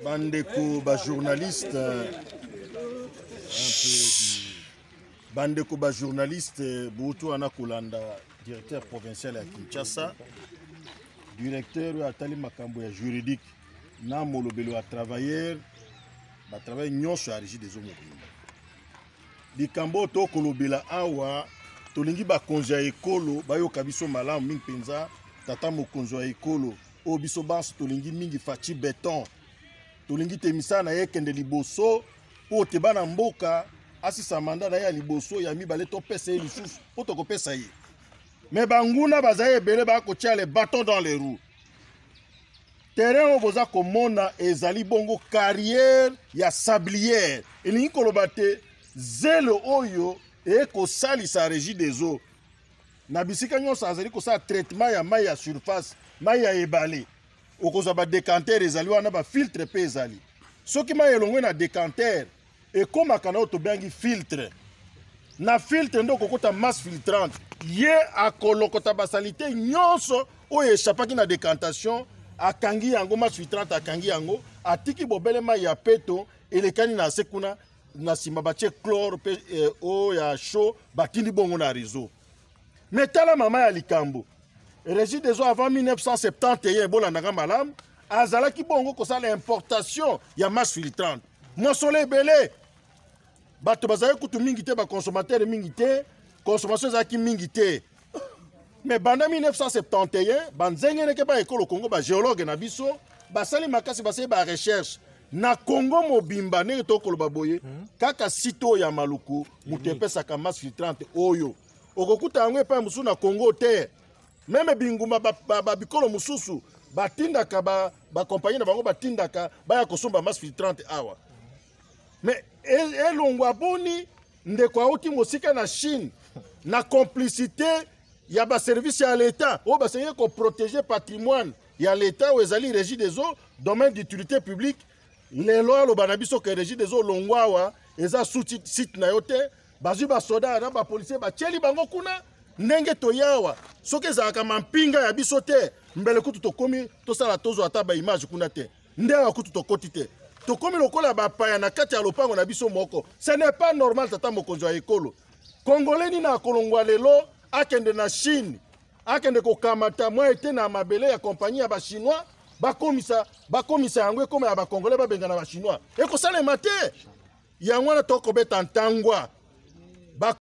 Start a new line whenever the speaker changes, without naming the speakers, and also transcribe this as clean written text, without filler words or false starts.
Bandeko ba journaliste, bandeko ba journaliste, boutu wana kolanda directeur provincial ya Kinshasa, directeur oyo atali makambo ya juridique na molobeli wa travailleur, ba travailleur nyonso ya Régie des eaux mobimba. Likambo oyo tokolobela awa, tolingi bakonzi ya ekolo bayoka biso malamu mingi mpenza. Tata mokonzi wa ekolo oyo biso banso tolingi mingi, Fatshi Beton, tolingi te misala na ye ekende liboso mpo te bana mboka asisa manda na ye ya liboso, ya mibale topesa ye lisusu mpo tokopesa ye. Me banguna bazali ebele, bakotia les bâtons dans les roues. Terrain oyo boza komona ezali bongo carrière ya sablière, elingi koloba te zelo oyo ekosalisa Régie des eaux na bisika nyonso azali kosala traitement ya mai ya surface, mai ya ebale. Okozwa badecantere ezali wana, bafiltre mpe ezali. Soki mai elongwe na decantere, ekomaka na oyo tobengi filtre. Na filtre nde okokota masse filtrante, ye akolokota basalite nyonso oyo echapaki na decantation, akangi yango masse filtrante, akangi yango, atiki bobele mai ya peto elekani na se kuna. Na nsima batie chlore mpe oyo ya chaud, batindi bongo na réseau. Me tala mama ya likambo, Régie des eaux avant 1971, bolandaka malamu, azalaki bongo kosala importation ya masse filtrante. Mosolo ebele, bato bazalaki kutu mingi te, baconsommateur mingi te, consommation ezalaki mingi te. Mais banda 1971, banzengeneke ba ekolo Congo, bagéologue na biso basali makasi, basali barecherche na Congo mobimba. Ndenge tokoloba boye, kaka site oyo ya Maluku moto epesaka masse filtrante oyo. Okokuta yango epai mosusu na Congo te. Meme bingumba babikolo mosusu batindaka bakompagnie na bango, batindaka baya kosomba masse filtrante awa. Mais elongwa boni? Ndeko auti mosika na Chine, na complicité ya baservice ya l'État oyo basengeli koprotege patrimoine ya l'État oyo ezali Régie des eaux, domaine d'utilité publique. Lelo aloba na biso ke Régie des eaux longwa awa, eza sous site na yo te. Bazwi basoda na bapolisier, batieli bango kuna. Ndenge toyawa, soki ezalaka mampinga ya biso te, mbele kutu tokomi tosala tozwa ata baimage kuna te. Nde awa kutu tokoti te, tokomi lokola bapaya na kati ya lopango na biso moko. Ce n'est pas normal. Tata mokonzi ya ekolo, Congolais nini akolongwa lelo akende na Chine, akende kokamata mwa ete na mabele ya kompagnie ya bachinois, bakomisa yango ekoma ya bacongolais, babengana bachinois? Ekosalema te. Yango wana tokobeta ntangwa.